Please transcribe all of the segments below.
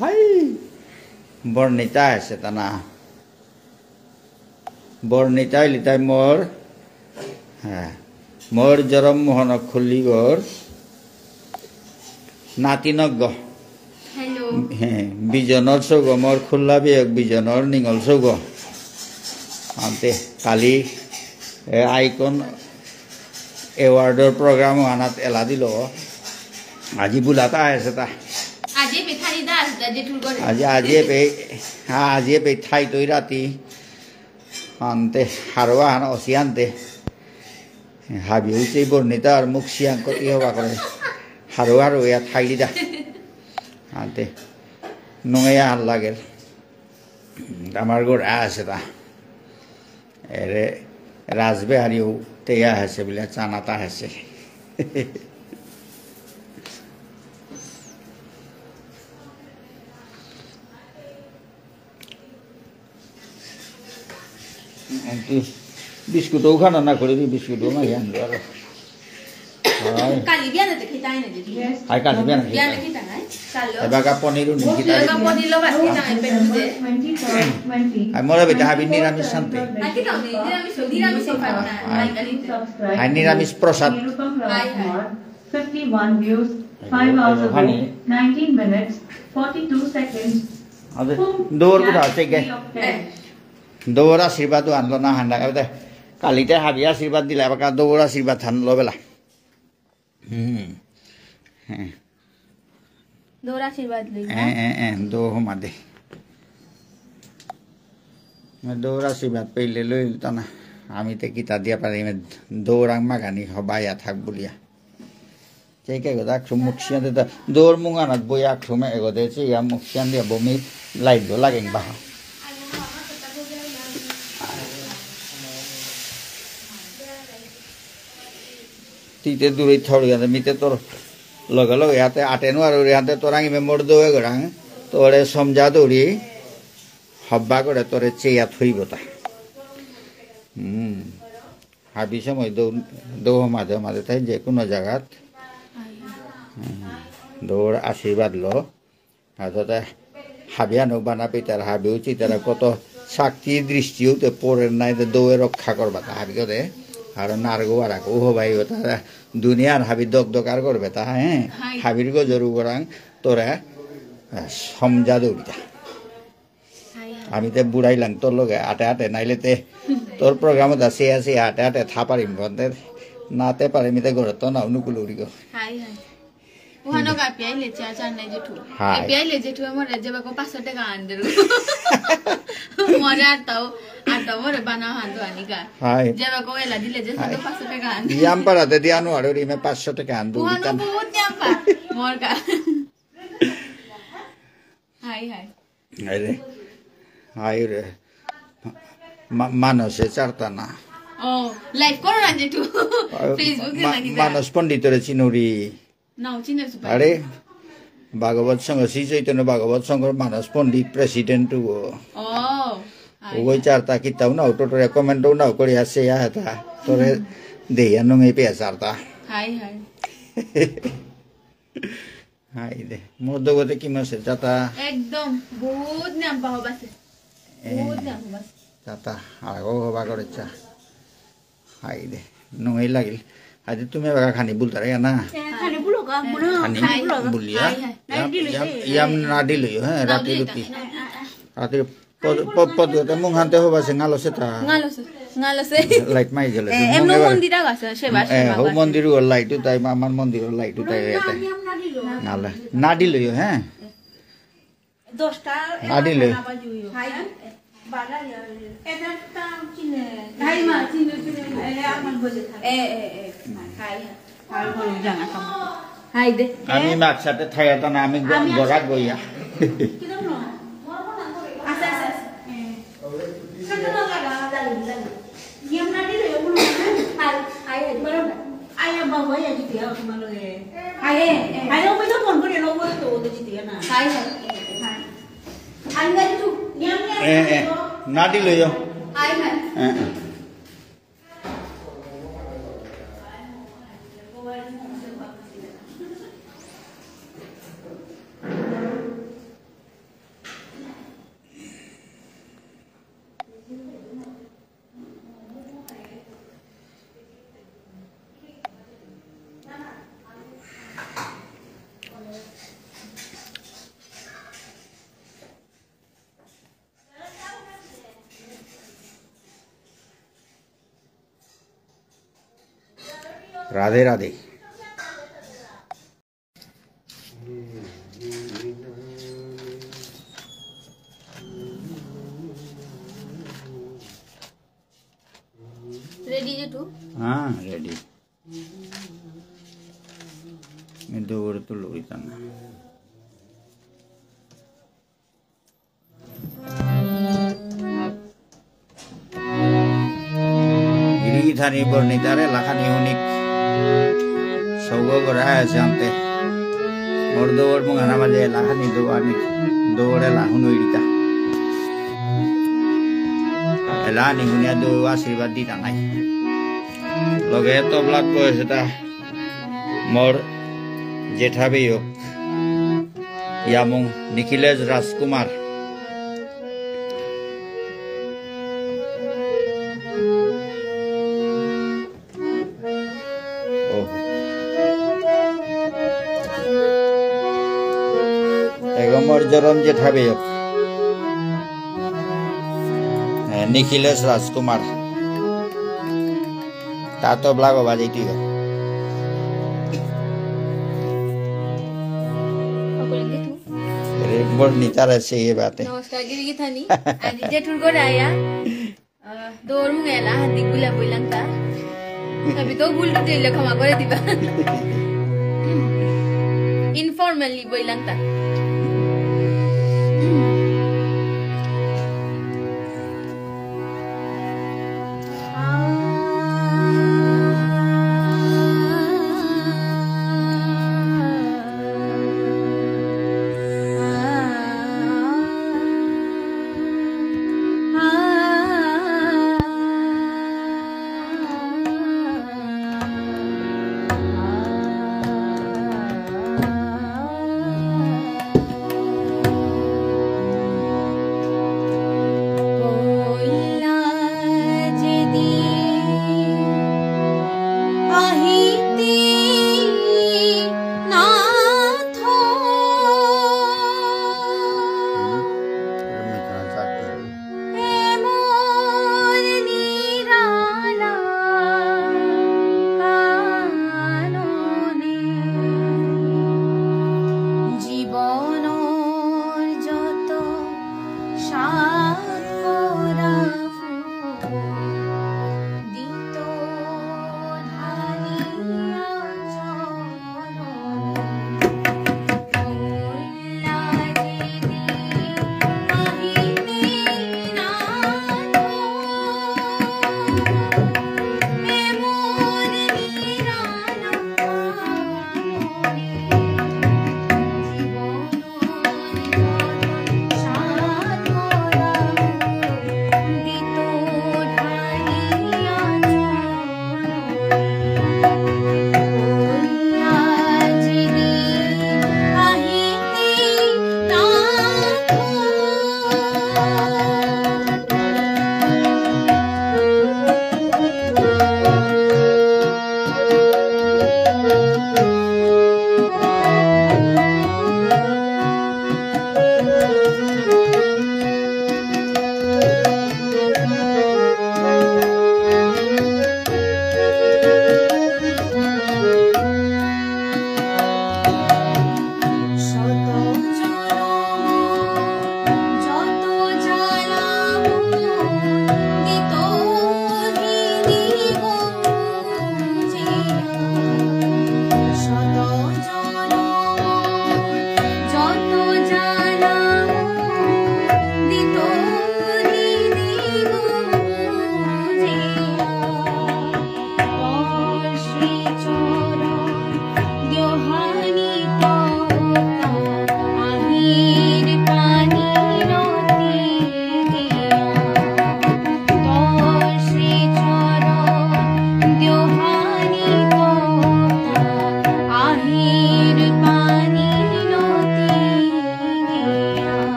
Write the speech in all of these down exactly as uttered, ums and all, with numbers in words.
হাই। বর্ণিতা আছে তা না। বর্ণিতা ইলিতাই মোর, হ্যাঁ, মোর জরম মোহন খুল্লিগর নাতিনগ। Hello। হ্যাঁ, বিজনর সৌগ, মোর খুল্লা বিয়ক বিজনর নিঙল সৌগ। আনতে কালি, এ, Icon Awardর program আনাত এলা দিল। আজি বুলাতা আছে তা। আজি পিঠারি দাস, দা জেঠুর ঘরে। আজি, আজি পে, হ্যাঁ, আজি পে থাই তৈ রাতি। আনতে, হারোয়া হান অসি আনতে। হাবি হইছে বর্ণিতা আর মুখ সিয়াং কতি হবা করে। হারো হারো ইয়া থাইলি দা। আনতে, নুঙে ইয়া হান লাগের। আমার ঘর আছে তা। এরে রাসবিহারীও তেয়া আছে বলে চানাতা আছে। আন্টি, বিস্কুটও খানা না করে দি, বিস্কুটও মাই আনলো আর। হাই। কালি বিয়ানে তো খিতাই না দিদি। হাই, কালি বিয়ানে খিতাই। বিয়ানে খিতাই নাই? চালো। এবাকা পনিরও নি খিতাই। এবাকা পনির লো বাস খিতাই পেটু দে। আর মোরা বেটা হাবি নিরামিষ শান্তি। আর কি তাও নেই, নিরামিষ, নিরামিষ খাই না। হাই। হাই, কালি। হাই, নিরামিষ প্রসাদ। Hi, hi. Fifty-one views, five hours ago, nineteen minutes, forty-two seconds. আদে, দৌড় কোথা আছে কে? দৌড় আশীর্বাদ আনলো না হান্ডা। কালিতে হাবি আশীর্বাদ দিলে, আবার দৌড় আশীর্বাদ আনলো বেলা। হুম। হ্যাঁ। দৌড় আশীর্বাদ লই, এ, হ্যাঁ? এ, এ, দৌ হমাদে। দৌড় আশীর্বাদ পেইলে লই তা না। আমি তে কিতা দিয়া পারি, আমি দৌড়াং মাগানি হবাইয়া থাক বুলিয়া। চেকে গো, আকসু মুখ সিয়ান দে তা। দৌড় মুঙানাত বই আকসু মে এগো দে, চেয়া মুখ সিয়ান দিয়া বমি লাইট দো লাগেন বাহা। তিতে দূরে থড়ি আতে মিতে তোর লগে লগে হাতে আটে নোয়ারুরি হাতে তোরাং ইমে মোর দৌয়ে গরাং তোরে সমঝা দৌড়ি হব্বা করে তোরে চেয়া থইবতা। হুম। হাবি সময় দৌ-, দৌ মাঝে মাঝে তাই যে কোনো জায়গাত, হুম, দৌড় আশীর্বাদ লো। আর তাতে হাবিয়ানো বানা পিতার হাবি উচিত তারা কত শক্তি দৃষ্টি হতে পড়ে নাই তো দৌয়ে রক্ষা করবা তা হাবি করে। আর নারগো আর আকো হবাই তারা দুনিয়ার হাবি দক দকার করবে তা, হ্যাঁ? হাই। হাবির গো জরু করাং তোরা, আহ, সমঝা দৌড়িতা। হাই, হাই। আমি তে বুড়াইলাং তোর লগে আটে আটে নাইলে তে তোর program আছে আছে আটে আটে থা পারিম বন্ধে নাতে পারে মিতে গরত না অনুকূল উড়ি গো। হাই, হাই। ওহানো গা পিয়াইলে চেয়া চান নাই জেঠু। হাই। এ পিয়াইলে জেঠু মোরে যেবাকো পাঁচশো টাকা আন দেরু। মোরে আতাও, আতাও মোরে বানা হান তো আনিকা। হাই। যেবাকো এলা দিলে যে হাই। সাথে পাঁচশো টাকা আন। ইয়াম পারাতে দিয়া নোয়ারো রিমে পাঁচশো টাকা আন দৌড়ি ওহানো তান। বহুত ইয়াম পা। মোর গা। High, high. আরে, হাই রে। মা-, মানসে চারতা না। ও, live করো না জেঠু। আর Facebook এ মা-, লাগি যা। মানস পণ্ডিতরে চিনুরি। নাও, চিনে সুপার। আরে, ভাগবত সংঘ শ্রী চৈতন্য ভাগবত সংঘর মানস পণ্ডিত president ও। ও, আচ্ছা। ওই চারতা কিতাও না, টোটো recommend ও না করে আসে ইয়া হেতা। তোরে হুম। দেয়া নুঙে পেয়া চারতা। হাই, হাই। হাই দে। মোর দগতে কি মাসে? চাতা। একদম। বহুত নাম পাহো বাসে। এ, বহুত নাম পাহো বাসে। চাতা। আগো হবা করে চা। হাই দে। নুঙেই লাগিল। আজি তুমি এবাকা খানি বুলতারা ইয়া না? এ, খানি বুলো কা? বুলো, খানি খানি বুলো কা? বুলিয়া। হাই, হাই। ইয়াম, নাইটি লই ইয়াম, দে। ইয়াম নাডি লইও, হ্যাঁ, নাও রাতি দিলে রুটি। তা। রাতি পদ-, পদ-, পদ-, মুং হানতে হবা সে, ঙালো সে তা। ঙালো সে, ঙালো সে। Light মাই গেল। এ, এমন মন্দির আছে, সেবা, এ, সেবা হো আছে। মন্দির ও light উতাই, মা-, আমার মন্দির ও light উতাই, এতে। ঙালো। নাডি লইও, হ্যাঁ। দশটা নাডি লইও। হাই, বারো, এটা তো চিনে। হাই মা, চিনে, চিনে, এ, আমার বলে থাকে। এ, এ, এ। Hi, high. হাই দে। আমি মার সাথে থাইয়া তা না, আমি গ-, আমি গড়া গইয়া। কিরম ন? আচ্ছা, আচ্ছা, আচ্ছা। এ। সেটা না লাগা, জানি, জানি। নিয়ম না দিলে, ওগুলো না। হাই, হাই, হাই, বলো না। আয়া, বাবা, আয়া, জিতে, আও, তোমার লগে। হাই, হাই, হাই, ওই তো ফোন করে, লোক বলে তো, ওদের জিতে না। হাই, হাই, হাই। আমি জানি তো, নিয়ম, নিয়ম, এ, এ, নিয়ম। নাডি লইও। হাই, হাই। এ, এ। রাধে রাধে। রেডি জেঠু? হ্যাঁ, রেডি। কিন্তু ওর তো লড়িতা না। গিরি গিথানি বর্ণিতারে লাখানি হুনিক সৌগ করা আছে আনতে। মোর দৌড় মুঙানা মাঝে লাখানি দৌড়ানি দৌড়ে লাহুন উইরিতা। এলানি হুনিয়া দৌ আশীর্বাদ দি টাঙাই। লগে তবলাত বয়সেতা মোর জেঠাবেয়ক ইয়ামুং নিখিলেশ রাজকুমার। ও। এগো মোর জরম জেঠাবেয়ক। এ, নিখিলেশ রাজকুমার। তা তবলাগো বাজাইতই গো। সকলে দেখুন। রে, মোর নিতার আছে এ বাতে। নমস্কার, গিরি গিথানি। আজি জেঠুর ঘরে আয়া। আহ, দৌড় মুঙে এলা হান্দি গুলা বইলাংতা। তবে তো ভুল টুটি হইলে ক্ষমা করে দিবা। ইনফর্মালি বইলাংতা।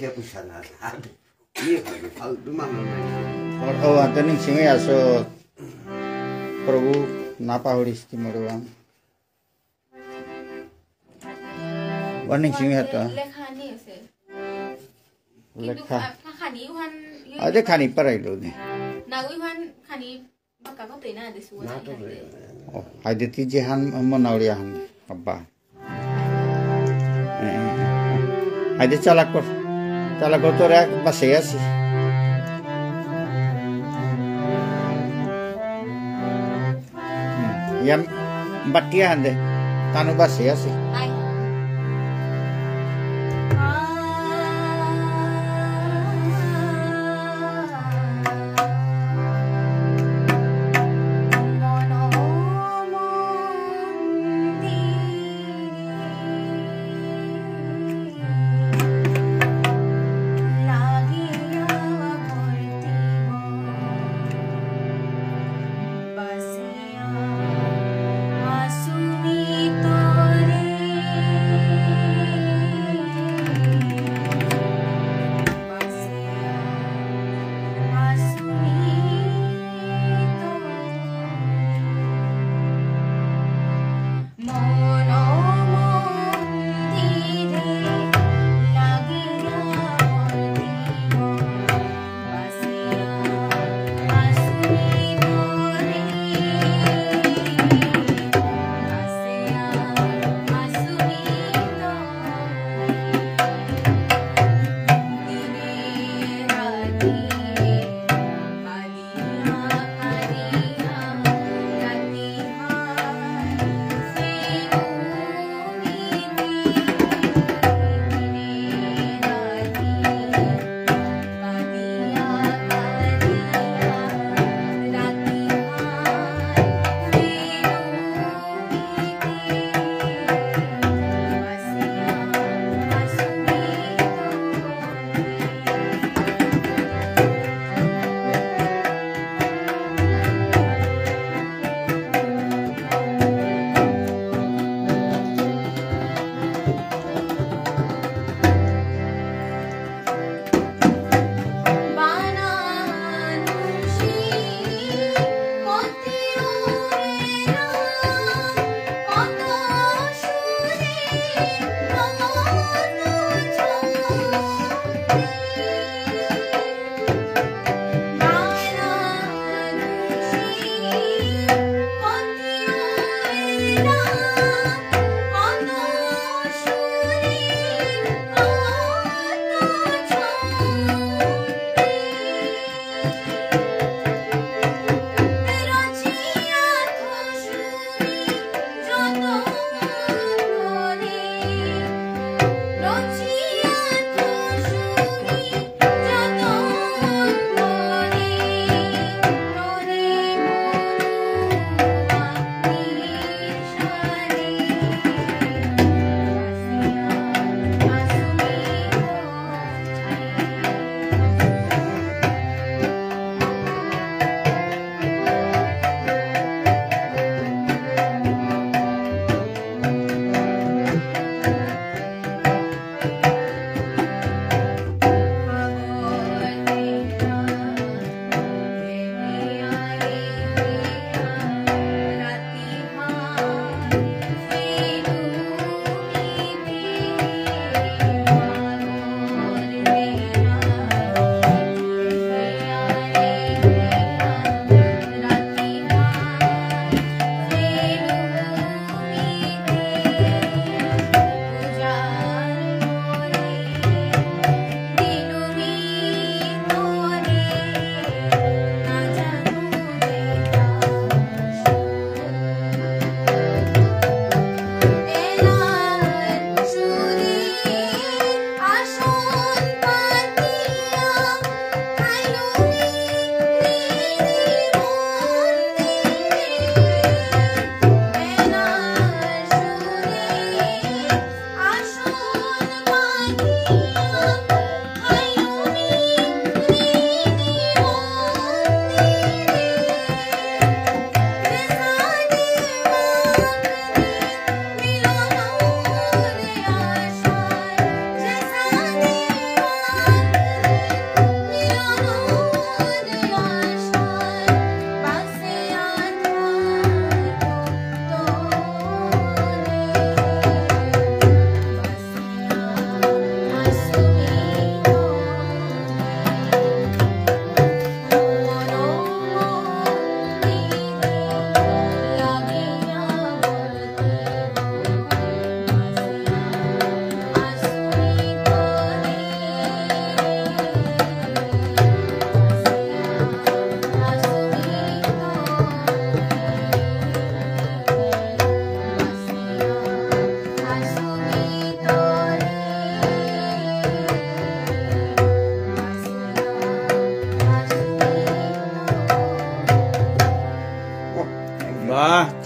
কে পুষা না। ইয়ে হবে, ফালতু মানুষ নাই। ওর, ও, আতে নিংসিং আসো। প্রভু, না পাহুরিস তি মোরে ওয়াং। ওয়াং নিংসিং হাতা। লেখা নেই আছে। কিন্তু লেখা। আ-, খানি উহান ইয়ে আদে খানি পারাইলো দে। না, উহান খানি বাক্কা কতই না দে সুয়া না তো নাই রে। হাতে। ও, হাইদে তি যেহান মনাউরি আহান, আব্বা। এ, এ, এ। হাইদে চালাক কর। চালাক কর তোর এক বাসে আছি। হুম, ইয়াম বাটিয়া হান্দে। তানু বাসে আছি। আই।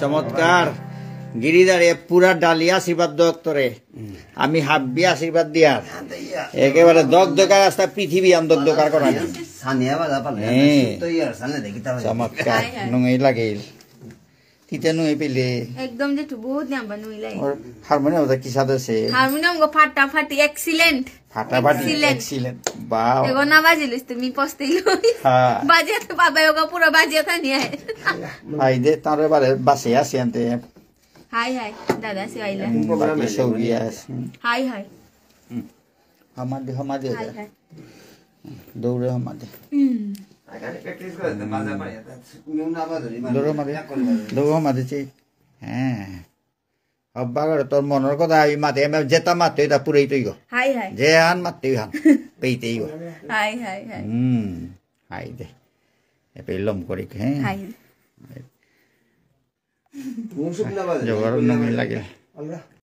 চমৎকার। গিরিধারে পুরা ডালিয়া আশীর্বাদ দোক্তরে। আমি হাব্বি আশীর্বাদ দিয়ার। একেবারে দগদগা রাস্তা পৃথিবী আন দগদগার করা। সানিয়া বাজা পালে। হ্যাঁ। সুতো ইয়ার সামনে দেখি তাহলে। চমৎকার। High, high. নুঙেই লাগিল। তিতে নুঙেই পেলে। একদম যে তু বহুত নাম্বার নুঙেই লাগে। ওর হারমোনিয়াম ওটা কি সাথে আছে? হারমোনিয়াম গো ফাটাফাটি, excellent। ফাটাফাটি, excellent। Excellent। বাও। এগো না বাজিলিস তুমি পস্তিল। হ্যাঁ। বাজিয়ে তো বাবা ওগো পুরো বাজিয়ে তো নিয়ে আয়। আই দে, তার বারে বাসে আসে আনতে। হাই, হাই, দাদা, সে আইলা। হুম, বাকি সৌরি আছে। হাই, হাই। হুম। হামাদে, হামাদে। হাই, হাই। দৌড়ে হামাদে। হুম। দৌড়ে হামাদে। দৌড়ে হামাদে, চেই। হ্যাঁ। হব্বা করে তোর মনর কথা আমি মাতে, আমি যেটা মাতে, এটা পুরেই তৈব। হাই, হাই। যে হান মাতে, হান। পেইতেই গো। হাই, হাই, হাই। হুম। হাই দে। এপে লম করি, হ্যাঁ। হাই। জবর নুঙেই লাগে।